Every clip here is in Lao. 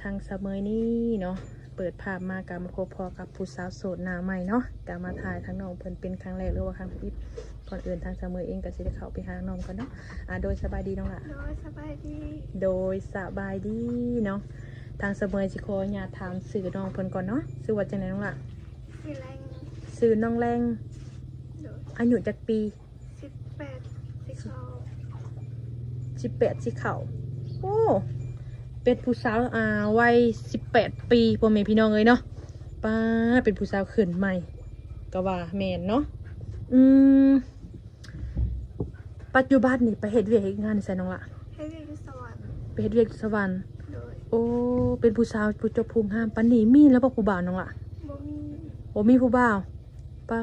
ທາງສາວເໝີຍນີ້ເນາະ ເປີດພາບມາກໍມາພົບພໍ້ກັບຜູ້ສາວໂສດໜ້າໃໝ່ເນາະ ກໍມາຖ່າຍທາງນ້ອງເພິ່ນເປັນຄັ້ງແລກ ຫຼືວ່າຄັ້ງທຳອິດ. ກ່ອນອື່ນທາງສາວເໝີຍເອງກໍຊິໄດ້ເຂົ້າໄປຫານ້ອງກ່ອນເນາະ. ອາ ໂດຍ ສະບາຍດີນ້ອງຫຼ້າ. ໂດຍ ສະບາຍດີ. ໂດຍ ສະບາຍດີເນາະ. ທາງສາວເໝີຍຊິຂໍອະນຸຍາດຖາມຊື່ນ້ອງເພິ່ນກ່ອນເນາະ. ຊື່ວ່າຈັ່ງໃດນ້ອງຫຼ້າ? ຊື່ແລງ. ຊື່ນ້ອງແລງ. ໂດຍ. ອາຍຸຈັກປີ? ສິບແປດ ຊິເຂົ້າ ສິບແປດ ຊິເຂົ້າ. ໂອ້ ເປັນຜູ້ສາວ ອ່າ ໄວສິບແປດປີ ພໍ່ແມ່ພີ່ນ້ອງເອີຍເນາະ. ປ້າ ເປັນຜູ້ສາວຂຶ້ນໃໝ່ ກໍວ່າແມ່ນເນາະ. ອືມ ປັດຈຸບັນນີ້ໄປເຮັດວຽກເຮັດງານໃສນ້ອງຫຼ້າ? ເຮັດວຽກຢູ່ສະຫວັນ. ໄປເຮັດວຽກຢູ່ສະຫວັນ. ໂດຍ. ໂອ້ ເປັນຜູ້ສາວຜູ້ຈົບຜູ້ງາມປານນີ້ ມີແລ້ວບໍ່ຜູ້ບ່າວນ້ອງຫຼ້າ? ບໍ່ມີ. ບໍ່ມີຜູ້ບ່າວ. ປ້າ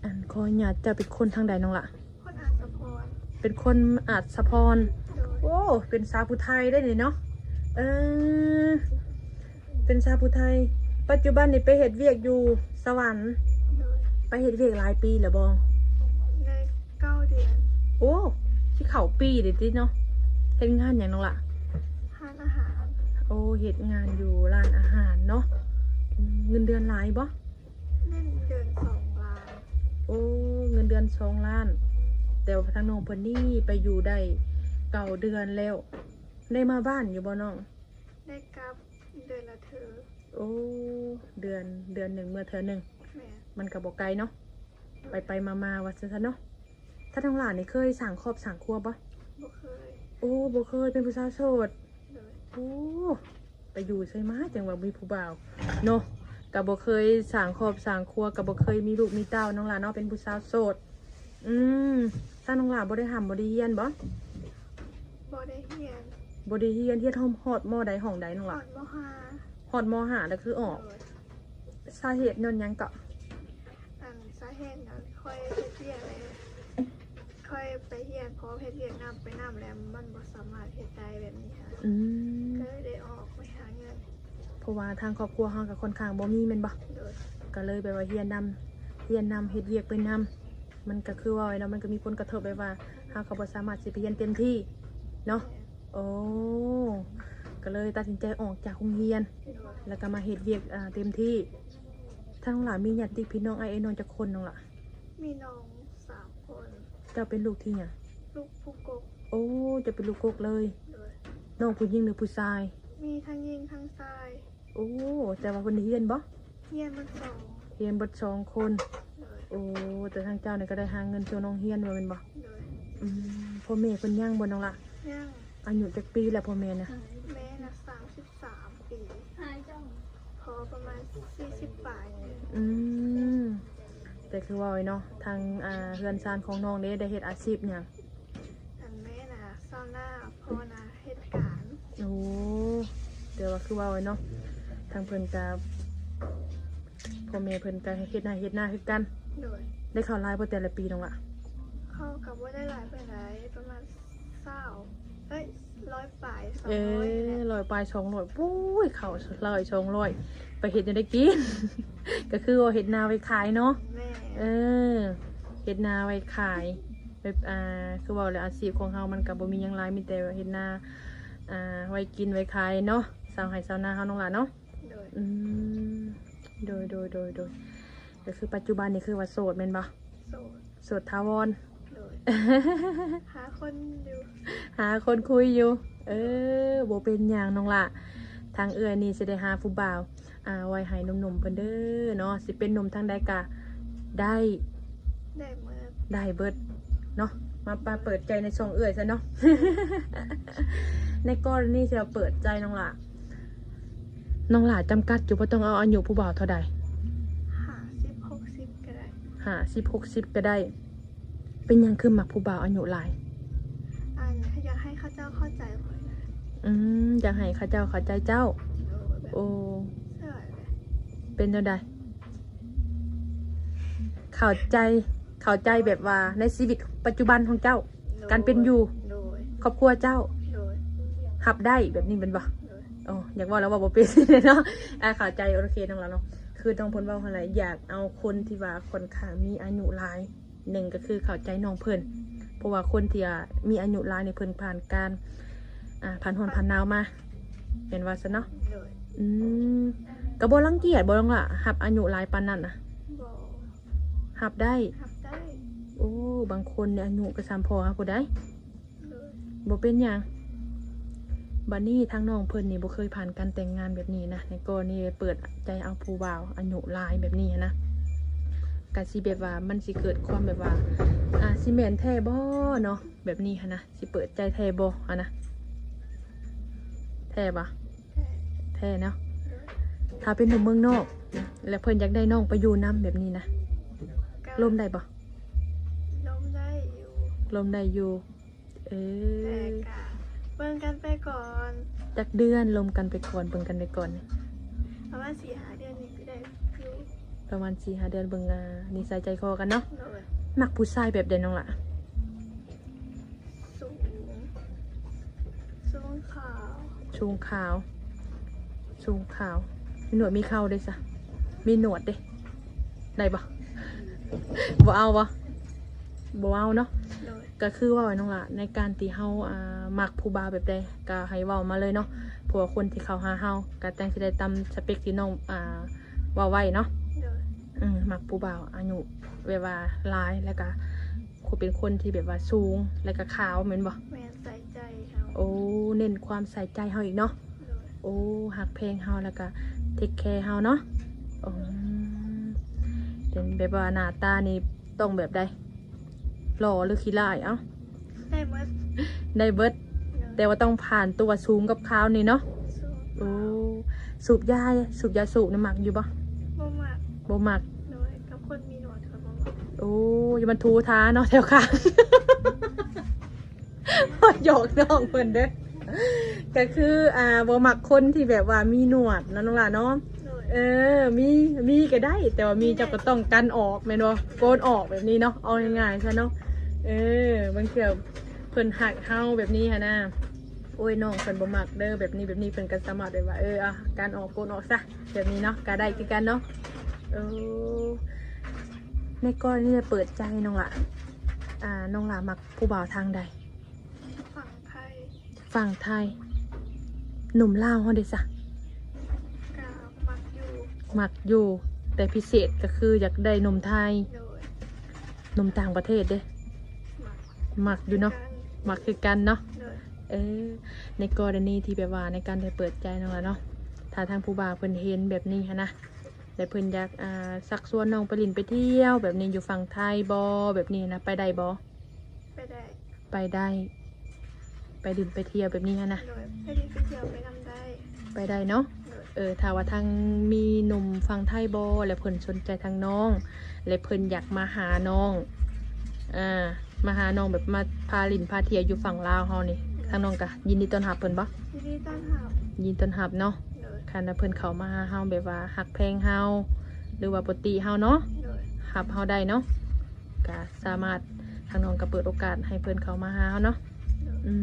ອັນ ຂໍອະນຸຍາດ ເຈົ້າເປັນຄົນທາງໃດນ້ອງຫຼ້າ? ຄົນອາດສະພອນ. ເປັນຄົນອາດສະພອນ. ໂດຍ. ໂອ້ ເປັນສາວຜູ້ໄທໄດ໋ນີ້ເນາະ. ເອີ ເປັນສາວຜູ້ໄທ. ປັດຈຸບັນນີ້ໄປເຮັດວຽກຢູ່ສະຫວັນ. ໂດຍ. ໄປເຮັດວຽກຫຼາຍປີແລ້ວບໍ່? ໄດ້ເກົ້າເດືອນ. ໂອ້ ຊິເຂົ້າປີແລ້ວຕິເນາະ. ເຮັດງານຫຍັງນ້ອງຫຼ້າ? ຮ້ານອາຫານ. ໂອ້ ເຮັດງານຢູ່ຮ້ານອາຫານເນາະ. ອືມ ເງິນເດືອນຫຼາຍບໍ່? ເງິນເດືອນສອງລ້ານ. ໂອ້ ເງິນເດືອນສອງລ້ານ. ແຕ່ວ່າທາງນ້ອງເພິ່ນນີ້ໄປຢູ່ໄດ້ເກົ້າເດືອນແລ້ວ. ໄດ້ມາບ້ານຢູ່ບໍ່ນ້ອງ? ໄດ້ກັບເດືອນລະເທື່ອ. ໂອ້ ເດືອນ ເດືອນໜຶ່ງເມືອເທື່ອໜຶ່ງ. ແມ່ນ. ມັນກໍບໍ່ໄກເນາະ ໄປໆມາໆ ວ່າຊັ້ນຊະເນາະ. ຖ້ານ້ອງຫຼ້ານີ້ເຄີຍສ້າງຄອບສ້າງຄົວບໍ່? ບໍ່ເຄີຍ. ໂອ້ ບໍ່ເຄີຍ ເປັນຜູ້ສາວໂສດ. ໂດຍ. ໂອ້ ໄປຢູ່ໃສມາຈັ່ງວ່າມີຜູ້ບ່າວເນາະ. ກໍບໍ່ເຄີຍສ້າງຄອບສ້າງຄົວ ກໍບໍ່ເຄີຍມີລູກມີເຕົ້າ ນ້ອງຫຼ້າເນາະ ເປັນຜູ້ສາວໂສດ. ອືມ ຖ້ານ້ອງຫຼ້າບໍ່ໄດ້ຮ່ຳບໍ່ໄດ້ຮຽນບໍ່? ບໍ່ໄດ້ຮຽນ. ບໍ່ໄດ້ຮຽນ. ຮຽນຮອດ ຮອດ ມໍໃດ ຫ້ອງໃດນ້ອງຫຼ້າ? ຮອດ ມໍຫ້າ. ຮອດ ມໍຫ້າ ແລ້ວຄືອອກ. ໂດຍ. ສາເຫດຍ້ອນຫຍັງເກາະ? ອັນ ສາເຫດຍ້ອນຂ້ອຍເຮັດວຽກແລ້ວ ຂ້ອຍໄປຮຽນ ເພາະເຮັດວຽກນຳໄປນຳແລ້ວ ມັນບໍ່ສາມາດເຮັດໄດ້ແບບນີ້ຫັ້ນ. ອືມ ກໍເລີຍໄດ້ອອກໄປຫາເງິນ. ເພາະວ່າທາງຄອບຄົວເຮົາກໍຄ່ອນຂ້າງບໍ່ມີແມ່ນບໍ່? ໂດຍ. ກໍເລີຍແບບວ່າຮຽນນຳ ຮຽນນຳ ເຮັດວຽກໄປນຳ ມັນກໍຄືວ່າເນາະ ມັນກໍມີຜົນກະທົບແບບວ່າເຮົາກໍບໍ່ສາມາດຊິໄປຮຽນເຕັມທີ່ເນາະ. ແມ່ນ. ໂອ້ ກໍເລີຍຕັດສິນໃຈອອກຈາກໂຮງຮຽນ ໂດຍ. ແລ້ວກໍມາເຮັດວຽກ ອ່າ ເຕັມທີ່. ທາງນ້ອງຫຼ້າມີຍາດຕິພີ່ນ້ອງ ອ້າຍເອື້ອຍນ້ອງຈັກຄົນນ້ອງຫຼ້າ? ມີນ້ອງສາມຄົນ. ເຈົ້າເປັນລູກທີຫຍັງ? ລູກຜູ້ກົກ. ໂອ້ ເຈົ້າເປັນລູກກົກເລີຍ. ໂດຍ. ນ້ອງຜູ້ຍິງຫຼືຜູ້ຊາຍ? ມີທັງຍິງທັງຊາຍ. ໂອ້ ແຕ່ວ່າເພິ່ນໄດ້ຮຽນບໍ່? ຮຽນເບິດສອງ. ຮຽນເບິດສອງຄົນ. ໂດຍ. ໂອ້ ແຕ່ທາງເຈົ້ານີ້ກໍໄດ້ຫາເງິນຊ່ວຍນ້ອງຮຽນວ່າແມ່ນບໍ່? ໂດຍ. ອືມ ພໍ່ແມ່ເພິ່ນຍັງບໍ່ນ້ອງຫຼ້າ? ຍັງ. ອາຍຸຈັກປີແລ້ວພໍ່ແມ່ນະ? ແມ່ນະ ສາມສິບ ສາມປີ ພໍປະມານສີ່ສິບປາຍນີ້. ອືມ ແຕ່ຄືເວົ້າເນາະ ທາງ ອ່າ ເຮືອນຊານຂອງນ້ອງເດ້ ໄດ້ເຮັດອາຊີບຫຍັງ? ອັນແມ່ນະຊາວນາ ພໍ່ນະເຮັດການ. ໂອ້ ແຕ່ວ່າຄືເວົ້າເນາະ ທາງເພິ່ນກະ ພໍ່ແມ່ເພິ່ນກະເຮັດໄຮ່ເຮັດນາຄືກັນ. ໂດຍ. ໄດ້ເຂົ້າຫຼາຍບໍ່ແຕ່ລະປີນ້ອງຫຼ້າ? ເຂົ້າກໍບໍ່ໄດ້ຫຼາຍປານໃດ ປະມານ ຊາວ ເອີຍ ຮ້ອຍປາຍ ສອງຮ້ອຍ ເອີ ນີ້ແຫຼະ ຮ້ອຍປາຍ ສອງຮ້ອຍ. ໂອ້ຍ ເຂົ້າຮ້ອຍ ສອງຮ້ອຍ ໄປເຮັດແນວໃດກິນ? ກໍຄືວ່າເຮັດນາໄວ້ຂາຍເນາະ. ແມ່ນ. ເອີ ເຮັດນາໄວ້ຂາຍ ແບບ ອ່າ ຄືເວົ້າແຫຼະ ອາຊີບຂອງເຮົາມັນກໍບໍ່ມີຫຍັງຫຼາຍ ມີແຕ່ວ່າເຮັດນາ ອ່າ ໄວ້ກິນໄວ້ຂາຍເນາະ ຊາວໄຮ່ຊາວນາເຮົານ້ອງຫຼ້າເນາະ. ໂດຍ. ອືມ ໂດຍ ໂດຍ ໂດຍ ໂດຍ. ກໍຄືປັດຈຸບັນນີ້ຄືວ່າໂສດແມ່ນບໍ່? ໂສດ. ໂສດຖາວອນ. ໂດຍ. ຫາຄົນຢູ່ ຫາຄົນຄຸຍຢູ່. ເອີ ບໍ່ເປັນຫຍັງນ້ອງຫຼ້າ ທາງເອື້ອຍນີ້ຊິໄດ້ຫາຜູ້ບ່າວ ອ່າ ໄວ້ໃຫ້ໜຸ່ມໆເພິ່ນເດີເນາະ ຊິເປັນໜຸ່ມທາງໃດກະໄດ້ ໄດ້ເບິດ ໄດ້ເບິດເນາະ. ມາ ມາເປີດໃຈໃນຊ່ອງເອື້ອຍຊະເນາະ. ໃນກໍລະນີທີ່ວ່າເປີດໃຈນ້ອງຫຼ້າ ນ້ອງຫຼ້າຈຳກັດຢູ່ບໍ່ ຕ້ອງເອົາອາຍຸຜູ້ບ່າວເທົ່າໃດ? ຫ້າສິບ ຫົກສິບກໍໄດ້. ຫ້າສິບ ຫົກສິບກໍໄດ້. ເປັນຫຍັງຄືມັກຜູ້ບ່າວອາຍຸຫຼາຍ? ອັນ ຢາກໃຫ້ເຂົາເຈົ້າເຂົ້າໃຈຂ້ອຍນະ. ອືມ ຢາກໃຫ້ເຂົາເຈົ້າເຂົ້າໃຈເຈົ້າ. ໂດຍ. ໂອ້ ເປັນແນວໃດ? ເຂົ້າໃຈ ເຂົ້າໃຈແບບວ່າໃນຊີວິດປັດຈຸບັນຂອງເຈົ້າ. ໂດຍ. ການເປັນຢູ່. ໂດຍ. ຄອບຄົວເຈົ້າ. ໂດຍ. ຮັບໄດ້ແບບນີ້ແມ່ນບໍ່? ໂດຍ. ໂອ້ ຢາກເວົ້າແລ້ວເວົ້າບໍ່ເປັນເນາະ. ອ່າ ເຂົ້າໃຈ ໂອເຄນ້ອງລະເນາະ ຄືນ້ອງເພິ່ນເວົ້າຫັ້ນແຫຼະ ຢາກເອົາຄົນທີ່ວ່າຂ້ອນຂ້າງມີອາຍຸຫຼາຍ. ໜຶ່ງກໍຄືເຂົ້າໃຈນ້ອງເພິ່ນ ເພາະວ່າຄົນທີ່ ອ່າ ມີອາຍຸຫຼາຍນີ້ ເພິ່ນຜ່ານການ ອ່າ ຜ່ານຮ້ອນຜ່ານໜາວມາ. ແມ່ນວ່າຊັ້ນເນາະ? ໂດຍ. ອືມ ກໍບໍ່ລັງກຽດບໍ່ນ້ອງຫຼ້າ ຮັບອາຍຸຫຼາຍປານນັ້ນນະ? ບໍ່. ຮັບໄດ້? ຮັບໄດ້. ໂອ້ ບາງຄົນນີ້ອາຍຸກໍສ່ຳພໍ່ເຮົາພຸ້ນໃດ໋. ໂດຍ. ບໍ່ເປັນຫຍັງ. ບັດນີ້ທາງນ້ອງເພິ່ນນີ້ບໍ່ເຄີຍຜ່ານການແຕ່ງງານແບບນີ້ນະ ໃນກໍລະນີເປີດໃຈເອົາຜູ້ບ່າວອາຍຸຫຼາຍແບບນີ້ຫັ້ນນະ ກະຊິແບບວ່າມັນຊິເກີດຄວາມແບບວ່າ ອາ ຊິແມ່ນແທ້ບໍ່ເນາະ ແບບນີ້ຫັ້ນນະ ຊິເປີດໃຈແທ້ບໍ່ຫັ້ນນະ? ແທ້ບໍ່? ແທ້. ແທ້ເນາະ. ໂດຍ. ຖ້າເປັນໜຸ່ມເມືອງນອກ ແລ້ວເພິ່ນຢາກໄດ້ນ້ອງໄປຢູ່ນຳແບບນີ້ນະ ກໍລົມໄດ້ບໍ່? ລົມໄດ້ຢູ່. ລົມໄດ້ຢູ່. ເອີ ແຕ່ກະເບິ່ງກັນໄປກ່ອນ. ຈັກເດືອນ? ລົມກັນໄປກ່ອນ ເບິ່ງກັນໄປກ່ອນ. ປະມານສີ່ຫ້າເດືອນນີ້ກໍໄດ້ຢູ່. ປະມານສີ່ຫ້າເດືອນ ເບິ່ງ ອາ ນິໄສໃຈຄໍກັນເນາະ. ໂດຍ. ມັກຜູ້ຊາຍແບບໃດນ້ອງຫຼ້າ? ສູງ ສູງຂາວ. ສູງຂາວ ສູງຂາວ ມີໜວດມີເຂົາເດ້ຊະ ມີໜວດເດ້ ໄດ້ບໍ່? ບໍ່ເອົາບໍ່? ບໍ່ເອົາເນາະ. ໂດຍ. ກໍຄືເວົ້າໃຫ້ນ້ອງຫຼ້າ ໃນການທີ່ເຮົາ ອາ ມັກຜູ້ບ່າວແບບໃດ ກໍໃຫ້ເວົ້າມາເລີຍເນາະ ເພາະວ່າຄົນທີ່ເຂົ້າຫາເຮົາ ກໍຈັ່ງຊິໄດ້ຕາມສະເປັກທີ່ນ້ອງ ອາ ເວົ້າໄວ້ເນາະ. ໂດຍ. ອືມ ມັກຜູ້ບ່າວອາຍຸແບບວ່າຫຼາຍ ແລ້ວກໍ ຄືເປັນຄົນທີ່ແບບວ່າສູງ ແລ້ວກໍຂາວແມ່ນບໍ່? ແມ່ນ ໃສ່ໃຈເຮົາ. ໂອ້ ເນັ້ນຄວາມໃສ່ໃຈເຮົາອີກເນາະ. ໂດຍ. ໂອ້ ຮັກແພງເຮົາ ແລ້ວກໍເທກແຄເຮົາເນາະ. ອືມ ເປັນແບບວ່າໜ້າຕານີ້ຕ້ອງແບບໃດ? ຫຼໍ່ຫຼືຂີ້ຮ້າຍ? ເອົ້າ ໄດ້ເບິດ. ໄດ້ເບິດ. ໂດຍ. ແຕ່ວ່າຕ້ອງຜ່ານຕົວສູງກັບຂາວນີ້ເນາະ. ສູງ. ໂອ້ ສູບຢາ ສູບຢາສູບນີ້ມັກຢູ່ບໍ່? ບໍ່ມັກ. ບໍ່ມັກ. ໂດຍ. ກັບຄົນມີໜວດກໍບໍ່ມັກ. ໂອ້ ຢ່າມາຖູທາເນາະແຖວຂ້າງ ຫຍອກນ້ອງເພິ່ນເດີ້ ກໍຄື ອາ ບໍ່ມັກຄົນທີ່ແບບວ່າມີໜວດເນາະນ້ອງຫຼ້າເນາະ. ໂດຍ. ເອີ ມີ ມີກໍໄດ້ ແຕ່ວ່າມີເຈົ້າກໍຕ້ອງກັນອອກແມ່ນບໍ່? ໂກນອອກແບບນີ້ເນາະ ເອົາງ່າຍໆຊະເນາະ. ເອີ ບາງເທື່ອເພິ່ນຮັກເຮົາແບບນີ້ຫັ້ນນະ ໂອ້ຍ ນ້ອງເພິ່ນບໍ່ມັກເດີ້ ແບບນີ້ແບບນີ້ ເພິ່ນກໍສາມາດແບບວ່າ ເອີ ອາ ກັນອອກ ໂກນອອກຊະ ແບບນີ້ເນາະ ກໍໄດ້ຄືກັນເນາະ. ເອີ ໃນກໍລະນີເປີດໃຈນ້ອງຫຼ້າ ອາ ນ້ອງຫຼ້າມັກຜູ້ບ່າວທາງໃດ? ຝັ່ງໄທ. ຝັ່ງໄທ. ໜຸ່ມລາວເຮົາເດຊະ? ກໍມັກຢູ່. ມັກຢູ່ ແຕ່ພິເສດກໍຄືຢາກໄດ້ໜຸ່ມໄທ. ໂດຍ. ໜຸ່ມຕ່າງປະເທດເດ? ມັກ. ມັກຢູ່ເນາະ. ຄືກັນ. ມັກຄືກັນເນາະ. ໂດຍ. ເອີ ໃນກໍລະນີທີ່ແບບວ່າໃນການໄດ້ເປີດໃຈນັ້ນລະເນາະ ຖ້າທາງຜູ້ບ່າວເພິ່ນເຫັນແບບນີ້ຫັ້ນນະ ແລະ ເພິ່ນຢາກ ອາ ຊັກຊວນນ້ອງໄປຫຼິ້ນໄປທ່ຽວແບບນີ້ ຢູ່ຝັ່ງໄທບໍ່ ແບບນີ້ນະ ໄປໄດ້ບໍ່? ໄປໄດ້. ໄປໄດ້ ໄປຫຼິ້ນໄປທ່ຽວແບບນີ້ຫັ້ນນະ. ໂດຍ. ໄປຫຼິ້ນໄປທ່ຽວໄປນຳໄດ້. ໄປໄດ້ເນາະ. ໂດຍ. ເອີ ຖ້າວ່າທາງມີໜຸ່ມຝັ່ງໄທບໍ່ ແລະ ເພິ່ນສົນໃຈທາງນ້ອງ ແລະ ເພິ່ນຢາກມາຫານ້ອງ ອາ ມາຫານ້ອງ ແບບມາພາຫຼິ້ນພາທ່ຽວຢູ່ຝັ່ງລາວເຮົານີ້ ໂດຍ. ທາງນ້ອງກະຍິນດີຕ້ອນຮັບເພິ່ນບໍ່? ຍິນດີຕ້ອນຮັບ. ຍິນດີຕ້ອນຮັບເນາະ. ໂດຍ. ຄັນວ່າເພິ່ນເຂົ້າມາຫາເຮົາ ແບບວ່າຮັກແພງເຮົາ ຫຼືວ່າບໍ່ຕິເຮົາເນາະ. ໂດຍ. ຮັບເຮົາໄດ້ເນາະ. ກະສາມາດ ທາງນ້ອງກໍເປີດໂອກາດໃຫ້ເພິ່ນເຂົ້າມາຫາເຮົາເນາະ. ໂດຍ. ອື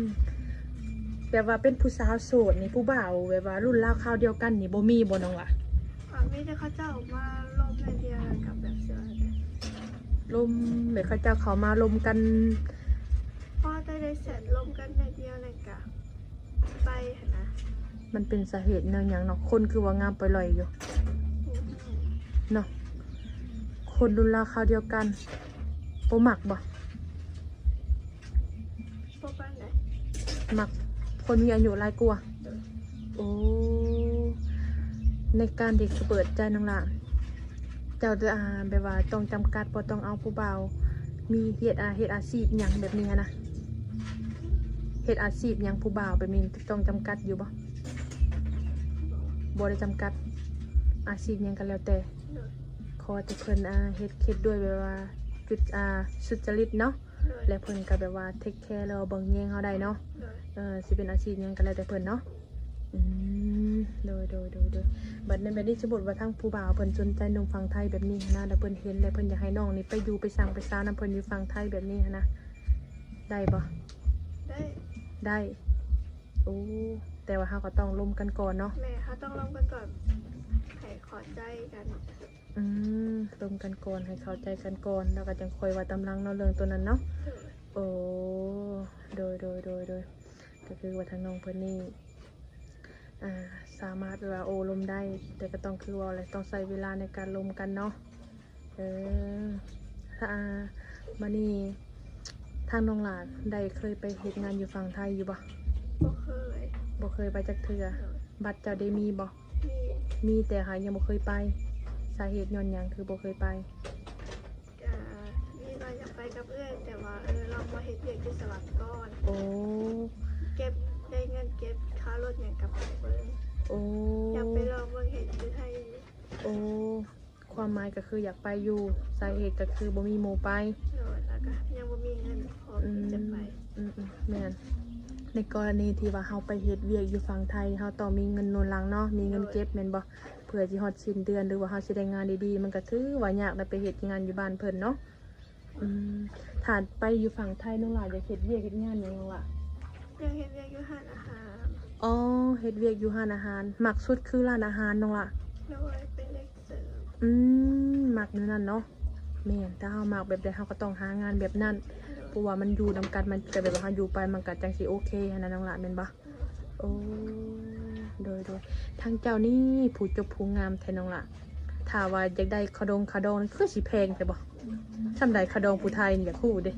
ມ ແບບວ່າເປັນຜູ້ສາວໂສດນີ້ ຜູ້ບ່າວແບບວ່າລຸ້ນລາວຄາວດຽວກັນນີ້ ບໍ່ມີບໍ່ນ້ອງຫຼ້າ? ກໍມີແຕ່ເຂົາເຈົ້າມາລົມໜ້ອຍດຽວ ແລ້ວກໍແບບຊິວ່າ ລົມ ແບບເຂົາເຈົ້າເຂົ້າມາລົມກັນ ພໍແຕ່ໄດ້ແຊັດລົມກັນໜ້ອຍດຽວ ແລ້ວກໍ ໄປຫັ້ນນະ. ມັນເປັນສາເຫດແນວຫຍັງເນາະ ຄົນຄືວ່າງາມປະຫຼອຍຢູ່ເນາະ? ຄົນລຸ້ນລາວຄາວດຽວກັນ ບໍ່ມັກບໍ່? ບໍ່ປານໃດ. ມັກຄົນມີອາຍຸຫຼາຍກວ່າ. ໂດຍ. ໂອ້ ໃນການທີ່ຈະເປີດໃຈນ້ອງຫຼ້າ ເຈົ້າ ອາ ແບບວ່າຕ້ອງຈຳກັດບໍ່ ຕ້ອງເອົາຜູ້ບ່າວມີເຮັດ ອາ ເຮັດອາຊີບຫຍັງແບບນີ້ຫັ້ນນະ? ເຮັດອາຊີບຫຍັງ ຜູ້ບ່າວແບບນີ້ຕ້ອງຈຳກັດຢູ່ບໍ່? ບໍ່ໄດ້ຈຳກັດ ອາຊີບຫຍັງກໍແລ້ວແຕ່. ໂດຍ. ຂໍແຕ່ເພິ່ນ ອາ ເຮັດ ເຮັດດ້ວຍແບບວ່າ ຈຸດ ອາ ສຸດຈະລິດເນາະ. ໂດຍ. ແລະ ເພິ່ນກໍແບບວ່າເທກແຄ ຫຼືວ່າເບິ່ງແຍງເຮົາໄດ້ເນາະ. ໂດຍ. ເອີ ຊິເປັນອາຊີບຫຍັງກໍແລ້ວແຕ່ເພິ່ນເນາະ. ອືມ ໂດຍ ໂດຍ ໂດຍ ໂດຍ. ບັດນີ້ ບັດນີ້ສົມມຸດວ່າທາງຜູ້ບ່າວເພິ່ນສົນໃຈໜຸ່ມຝັ່ງໄທແບບນີ້ຫັ້ນນະ ແລ້ວເພິ່ນເຫັນ ແລ້ວເພິ່ນຢາກໃຫ້ນ້ອງນີ້ໄປຢູ່ໄປສ້າງໄປຊານຳເພິ່ນຢູ່ຝັ່ງໄທແບບນີ້ຫັ້ນນະ ໄດ້ບໍ່? ໄດ້. ໄດ້. ໂອ້ ແຕ່ວ່າເຮົາກໍຕ້ອງລົມກັນກ່ອນເນາະ. ແມ່ນ ເຮົາຕ້ອງລົມກັນກ່ອນ ໃຫ້ເຂົ້າໃຈກັນ. ອືມ ລົມກັນກ່ອນ ໃຫ້ເຂົ້າໃຈກັນກ່ອນ ແລ້ວກໍຈັ່ງຄ່ອຍວ່າຕາມຫຼັງເນາະ ເລື່ອງໂຕນັ້ນເນາະ. ໂດຍ. ໂອ້ ໂດຍ ໂດຍ ໂດຍ ໂດຍ. ກໍຄືວ່າທາງນ້ອງເພິ່ນນີ້ ອ່າ ສາມາດແບບວ່າໂອ້ລົມໄດ້ ແຕ່ກໍຕ້ອງ ຄືເວົ້າແຫຼະ ຕ້ອງໃຊ້ເວລາໃນການລົມກັນເນາະ. ເອີ ຖ້າ ບາດນີ້ທາງນ້ອງຫຼ້າໄດ້ເຄີຍໄປເຮັດງານຢູ່ຝັ່ງໄທຢູ່ບໍ່? ບໍ່ເຄີຍ ບໍ່ເຄີຍໄປຈັກເທື່ອ. ໂດຍ. ບັດເຈົ້າໄດ້ມີບໍ່? ມີ ມີ ແຕ່ຫາຍັງບໍ່ເຄີຍໄປ. ສາເຫດຍ້ອນຫຍັງຄືບໍ່ເຄີຍໄປ? ກະມີວ່າຢາກໄປກັບເອື້ອຍ ແຕ່ວ່າ ເອີ ລອງມາເຮັດວຽກຢູ່ສະຫວັນກ່ອນ. ໂອ້ ເກັບ ໄດ້ເງິນເກັບຄ່າລົດຫຍັງກັບໄປເບິ່ງ. ໂອ້ ຢາກໄປລອງເບິ່ງເຮັດຢູ່ໄທ. ໂອ້ ຄວາມໝາຍກໍຄືຢາກໄປຢູ່ ສາເຫດກໍຄືບໍ່ມີໝູ່ໄປ. ໂດຍ ແລ້ວກໍຍັງບໍ່ມີເງິນພໍທີ່ຈະໄປ. ອືມ ອືມ ແມ່ນ. ໃນກໍລະນີທີ່ວ່າເຮົາໄປເຮັດວຽກຢູ່ຝັ່ງໄທ ເຮົາຕ້ອງມີເງິນໜູນຫຼັງເນາະ ມີເງິນເກັບ ໂດຍ ແມ່ນບໍ່? ເພື່ອຊິຮອດສິ້ນເດືອນ ຫຼືວ່າເຮົາຊິໄດ້ງານດີໆ ມັນກໍຖືວ່າຍາກນະ ໄປເຮັດງານຢູ່ບ້ານເພິ່ນເນາະ. ອືມ ຖ້າໄປຢູ່ຝັ່ງໄທ ນ້ອງຫຼ້າຢາກເຮັດວຽກເຮັດງານຫຍັງນ້ອງຫຼ້າ? ຢາກເຮັດວຽກຢູ່ຮ້ານອາຫານ. ອໍ ເຮັດວຽກຢູ່ຮ້ານອາຫານ. ມັກສຸດຄືຮ້ານອາຫານນ້ອງຫຼ້າ? ໂດຍ ເປັນເດັກເສີບ. ອືມ ມັກແນວນັ້ນເນາະ. ແມ່ນ ຖ້າເຮົາມັກແບບໃດ ເຮົາກໍຕ້ອງຫາງານແບບນັ້ນ. ໂດຍ. ເພາະວ່າມັນຢູ່ນຳກັນ ມັນກໍແບບວ່າເຮົາຢູ່ໄປ ມັນກໍຈັ່ງຊິໂອເຄຫັ້ນນະນ້ອງຫຼ້າ ແມ່ນບໍ່? ໂອ້ ໂດຍໆ ທາງເຈົ້ານີ້ຜູ້ຈົບຜູ້ງາມແທ້ນ້ອງຫຼ້າ. ຖ້າວ່າຢາກໄດ້ຂະດົງຂະດອງ ຄືຊິແພງແທ້ບໍ່? ສ່ຳໃດຂະດອງຜູ້ໄທນີ້ ຢາກຮູ້ເດ້.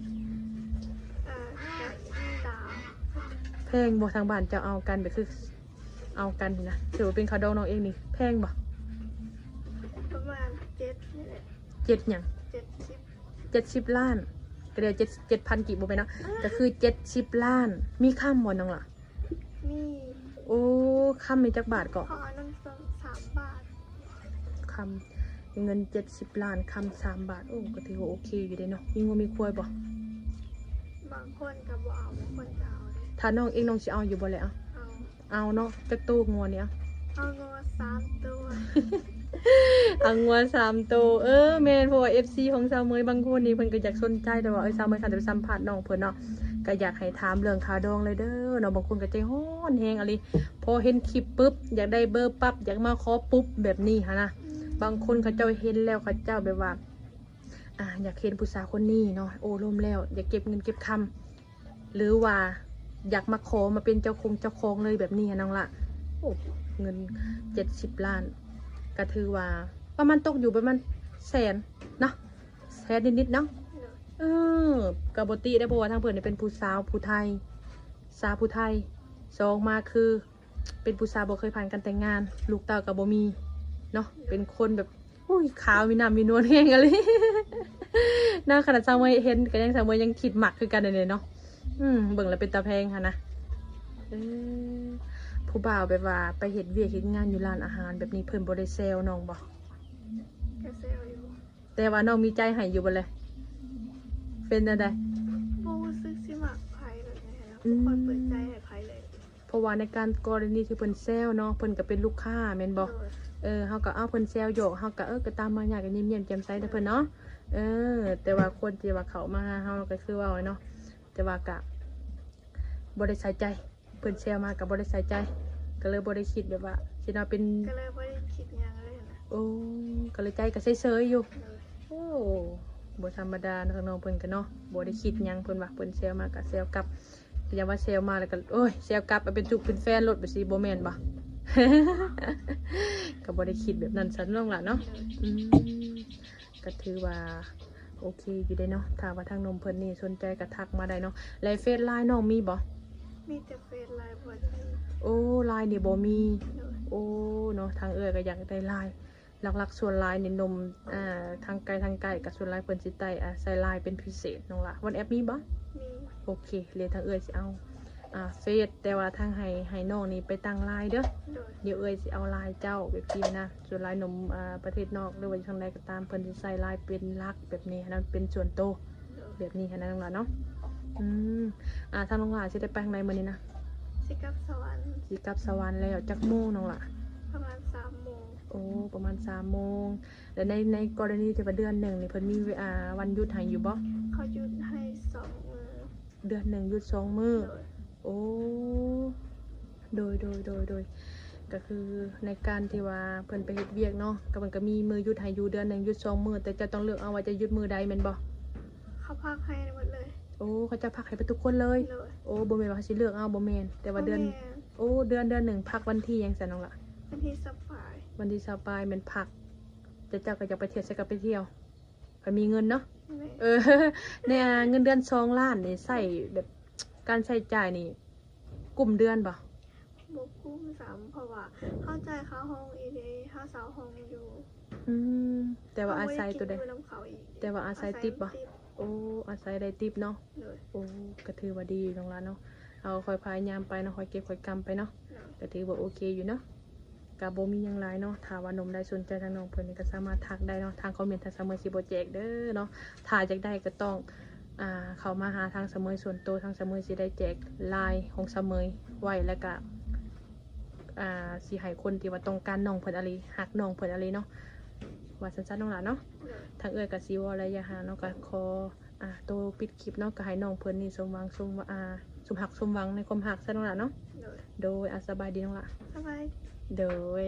ເອີ ກະຕາມ. ແພງບໍ່? ທາງບ້ານເຈົ້າເອົາກັນ ແບບຄືເອົາກັນນີ້ນະ ຖືວ່າເປັນຂະດອງນ້ອງເອງນີ້ ແພງບໍ່? ປະມານເຈັດນີ້ແຫຼະ. ເຈັດຫຍັງ? ເຈັດສິບ ເຈັດສິບລ້ານ ກໍເລີຍເຈັດ ເຈັດພັນກີບ ບໍ່ແມ່ນເນາະ ກໍຄືເຈັດສິບລ້ານ. ມີຄຳບໍ່ນ້ອງຫຼ້າ? ມີ. ໂອ້ ຄຳມີຈັກບາດເກາະ? ຂໍອັນນັ້ນສາມບາດ. ຄຳ ເງິນເຈັດສິບລ້ານ ຄຳສາມບາດ. ໂອ້ ກໍຖືວ່າໂອເຄຢູ່ເດ້ເນາະ. ມີງົວມີຄວາຍບໍ່? ບາງຄົນກໍບໍ່ເອົາ ບາງຄົນກໍເອົາເດ້. ຖ້ານ້ອງເອງ ນ້ອງຊິເອົາຢູ່ບໍ່ແຫຼະ? ເອົາ. ເອົາເນາະ. ຈັກໂຕງົວນີ້? ເອົາງົວສາມໂຕ. ເອົາງົວສາມໂຕ. ເອີ ແມ່ນ ເພາະວ່າເອັຟຊີຂອງສາວເໝີຍບາງຄົນນີ້ເພິ່ນກໍຢາກສົນໃຈ ແຕ່ວ່າ ເອີ ສາວເໝີຍຄັນໄດ້ໄປສຳພາດນ້ອງເພິ່ນເນາະ ກໍຢາກໃຫ້ຖາມເລື່ອງຄ່າດອງເລີຍເດີເນາະ. ບາງຄົນກໍໃຈຮ້ອນແຮງອີ່ຫຼີ ພໍເຫັນຄລິບປຶບ ຢາກໄດ້ເບີປັບ ຢາກມາຂໍປຸບແບບນີ້ຫັ້ນນະ. ບາງຄົນເຂົາເຈົ້າເຫັນແລ້ວ ເຂົາເຈົ້າແບບວ່າ ອ່າ ຢາກເຫັນຜູ້ສາວຄົນນີ້ເນາະ ໂອ້ລົມແລ້ວ ຢາກເກັບເງິນເກັບຄຳ ຫຼືວ່າຢາກມາຂໍມາເປັນເຈົ້າຄົງເຈົ້າຂອງເລີຍແບບນີ້ຫັ້ນນ້ອງຫຼ້າ. ໂອ້ ເງິນເຈັດສິບລ້ານ ກໍຖືວ່າປະມານຕົກຢູ່ປະມານແສນເນາະ ແສນນິດໆເນາະ. ເອີ ກໍບໍ່ຕິໄດ້ ເພາະວ່າທາງເພິ່ນນີ້ເປັນຜູ້ສາວຜູ້ໄທ ສາວຜູ້ໄທ ສອງມາຄື ເປັນຜູ້ສາວບໍ່ເຄີຍຜ່ານການແຕ່ງງານ ລູກເຕົ້າກໍບໍ່ມີເນາະ ເປັນຄົນແບບ ອຸ້ຍ ຂາວມີນ້ຳມີນວນແຮງອີ່ຫຼີເນາະ. ຂະໜາດສາວເໝີຍເຫັນກໍຍັງ ສາວເໝີຍຍັງຄິດມັກຄືກັນເດເນາະ. ອືມ ເບິ່ງແລ້ວເປັນຕາແພງຫັ້ນນະ. ເອີ ຜູ້ບ່າວແບບວ່າໄປເຮັດວຽກເຮັດງານຢູ່ຮ້ານອາຫານແບບນີ້ ເພິ່ນບໍ່ໄດ້ແຊວນ້ອງບໍ່? ກໍແຊວຢູ່. ແຕ່ວ່ານ້ອງມີໃຈໃຫ້ຢູ່ບໍ່ແລະ? ເປັນແນວໃດ? ບໍ່ຮູ້ສຶກຊິມັກໃຜແບບໃດຫັ້ນນະ ອືມ ບໍ່ຄ່ອຍເປີດໃຈໃຫ້ໃຜເລີຍ. ເພາະວ່າໃນການກໍລະນີທີ່ເພິ່ນແຊວເນາະ ເພິ່ນກໍເປັນລູກຄ້າແມ່ນບໍ່? ໂດຍ. ເອີ ເຮົາກໍ ເອົາ ເພິ່ນແຊວຫຍອກ ເຮົາກໍ ເອີ ກໍຕາມມາຍາກ ກໍຍິ້ມແຍ້ມແຈ່ມໃສນຳເພິ່ນເນາະ. ເອີ ແຕ່ວ່າຄົນທີ່ວ່າເຂົ້າມາຫາເຮົາກໍຄືເວົ້າເນາະ ແຕ່ວ່າກໍບໍ່ໄດ້ໃສ່ໃຈ ເພິ່ນແຊວມາກໍບໍ່ໄດ້ໃສ່ໃຈ ກໍເລີຍບໍ່ໄດ້ຄິດແບບວ່າຊິເນາະ ເປັນ ກໍເລີຍບໍ່ໄດ້ຄິດຫຍັງເລີຍຫັ້ນນະ. ໂອ້ ກໍເລີຍໃຈກໍເສີຍໆຢູ່. ໂດຍ. ໂອ້ ບໍ່ທຳມະດາເນາະ ທາງນ້ອງເພິ່ນກໍເນາະ ບໍ່ໄດ້ຄິດຫຍັງ ເພິ່ນວ່າເພິ່ນແຊວມາກໍແຊວກັບ ຢ່າວ່າແຊວມາແລ້ວກໍ ໂອ້ຍ ແຊວກັບເອົາເປັນຈຸກເປັນແຟນໂລດ ແບບຊີ້ບໍ່ແມ່ນບໍ່? ກໍບໍ່ໄດ້ຄິດແບບນັ້ນຊັ້ນນ້ອງຫຼ້າເນາະ. ອືມ ກໍຖືວ່າໂອເຄຢູ່ເດ້ເນາະ ຖ້າວ່າທາງໜຸ່ມເພິ່ນນີ້ສົນໃຈກໍທັກມາໄດ້ເນາະ. ແລະເຟສ ລາຍ ນ້ອງມີບໍ່? ມີແຕ່ເຟສ ລາຍ ບໍ່ມີ. ໂອ້ ລາຍ ນີ້ບໍ່ມີ. ໂດຍ. ໂອ້ ເນາະ ທາງເອື້ອຍກໍຢາກໄດ້ ລາຍ ຫຼັກໆສ່ວນຫຼາຍນີ້ໜຸ່ມ ອ່າ ທາງໄກ ທາງໃກ້ກໍສ່ວນຫຼາຍເພິ່ນຊິໃຊ້ ອ່າ ໃຊ້ ລາຍ ເປັນພິເສດນ້ອງຫຼ້າ. ວັອດແອັບ ມີບໍ່? ມີ. ໂອເຄ ແລ້ວທາງເອື້ອຍຊິເອົາ ອ່າ ເຟສ ແຕ່ວ່າທາງໃຫ້ ໃຫ້ນ້ອງນີ້ໄປຕັ້ງ ລາຍ ເດີ. ໂດຍ. ດຽວເອື້ອຍຊິເອົາ ລາຍ ເຈົ້າແບບຊີ້ນະ ສ່ວນຫຼາຍໜຸ່ມ ອ່າ ປະເທດນອກ ຫຼືວ່າຢູ່ທາງໃດກໍຕາມ ເພິ່ນຊິໃຊ້ ລາຍ ເປັນຫຼັກແບບນີ້ຫັ້ນນະ ເປັນສ່ວນໂຕ. ໂດຍ. ແບບນີ້ຫັ້ນນະນ້ອງຫຼ້າເນາະ. ອືມ ອ່າ ທາງນ້ອງຫຼ້າຊິໄດ້ໄປທາງໃດມື້ນີ້ນະ? ຊິກັບສະຫວັນ. ຊິກັບສະຫວັນແລ້ວ ຈັກໂມງນ້ອງຫຼ້າ? ປະມານສາມໂມງ. ໂອ້ ປະມານສາມໂມງ. ແລ້ວໃນ ໃນກໍລະນີທີ່ວ່າເດືອນໜຶ່ງນີ້ ເພິ່ນມີ ອ່າ ວັນຢຸດໃຫ້ຢູ່ບໍ່? ເຂົາຢຸດໃຫ້ສອງມື້. ເດືອນໜຶ່ງຢຸດສອງມື້. ໂດຍ. ໂອ້ ໂດຍ ໂດຍ ໂດຍ ໂດຍ. ກໍຄືໃນການທີ່ວ່າເພິ່ນໄປເຮັດວຽກເນາະ ກໍເພິ່ນກໍມີມື້ຢຸດໃຫ້ຢູ່ ເດືອນໜຶ່ງຢຸດສອງມື້ ແຕ່ເຈົ້າຕ້ອງເລືອກເອົາວ່າຈະຢຸດມື້ໃດແມ່ນບໍ່? ເຂົາພັກໃຫ້ໝົດເລີຍ. ໂອ້ ເຂົາເຈົ້າພັກໃຫ້ເບິດທຸກຄົນເລີຍ. ໂດຍ. ໂອ້ ບໍ່ແມ່ນວ່າເຮົາຊິເລືອກເອົາ ບໍ່ແມ່ນ ແຕ່ວ່າເດືອນ ບໍ່ແມ່ນ. ໂອ້ ເດືອນ ເດືອນໜຶ່ງພັກວັນທີຫຍັງຊັ້ນນ້ອງລະ? ວັນທີຊາວປາຍ ວັນທີຊາວປາຍແມ່ນພັກ ແຕ່ເຈົ້າກໍຢາກໄປທ່ຽວໃສກໍໄປທ່ຽວ ຂ້ອຍມີເງິນເນາະ. ແມ່ນ ເອີ ໃນ ອ່າ ເງິນເດືອນສອງລ້ານນີ້ ໃຊ້ແບບ ການໃຊ້ຈ່າຍນີ້ກຸ້ມເດືອນບໍ່? ບໍ່ກຸ້ມຊ້ຳ ເພາະວ່າເຮົາຈ່າຍຄ່າຫ້ອງອີ່ເດ ເຮົາເຊົ່າຫ້ອງຢູ່ ອືມ ແຕ່ວ່າອາໄສໂຕໃດ? ເຮົາບໍ່ໄດ້ກິນຢູ່ນຳເຂົາອີກ ແຕ່ວ່າອາໄສຕິບບໍ່? ອາໄສຕິບ ໂອ້ ອາໄສໄດ້ຕິບເນາະ. ໂດຍ ໂອ້ ກໍຖືວ່າດີຢູ່ນ້ອງຫຼ້າເນາະ ເຮົາຄ່ອຍພະຍາຍາມໄປເນາະ ຄ່ອຍເກັບຄ່ອຍກຳໄປເນາະ. ໂດຍ ກໍຖືວ່າໂອເຄຢູ່ເນາະ ກໍບໍ່ມີຫຍັງຫຼາຍເນາະ. ຖ້າວ່າໜຸ່ມໃດສົນໃຈທາງນ້ອງເພິ່ນນີ້ ກໍສາມາດທັກໄດ້ເນາະ ທາງຄອມເມັນ ທາງສາວເມີຍຊິບໍ່ແຈກເດີເນາະ. ຖ້າຢາກໄດ້ກໍຕ້ອງ ອ່າ ເຂົ້າມາຫາທາງສາວເມີຍສ່ວນໂຕ ທາງສາວເມີຍຊິໄດ້ແຈກລາຍຂອງສາວເມີຍໄວ້ ແລ້ວກະ ອ່າ ຊິໃຫ້ຄົນທີ່ວ່າຕ້ອງການນ້ອງເພິ່ນອີ່ຫຼີ ຮັກນ້ອງເພິ່ນອີ່ຫຼີເນາະ ວ່າຊັ້ນໆ ນ້ອງຫຼ້າເນາະ. ໂດຍ ທາງເອື້ອຍກໍຊິເວົ້າຫຼາຍຢ່າງຫັ້ນເນາະ ກໍຂໍ ອ່າ ໂຕປິດຄລິບເນາະ ກໍໃຫ້ນ້ອງເພິ່ນນີ້ສົມຫວັງ ສົມ ອ່າ ສົມຮັກສົມຫວັງໃນຄວາມຮັກຊະ ນ້ອງຫຼ້າເນາະ. ໂດຍ ໂດຍ ອ່າ ສະບາຍດີນ້ອງຫຼ້າ ສະບາຍ ໂດຍ.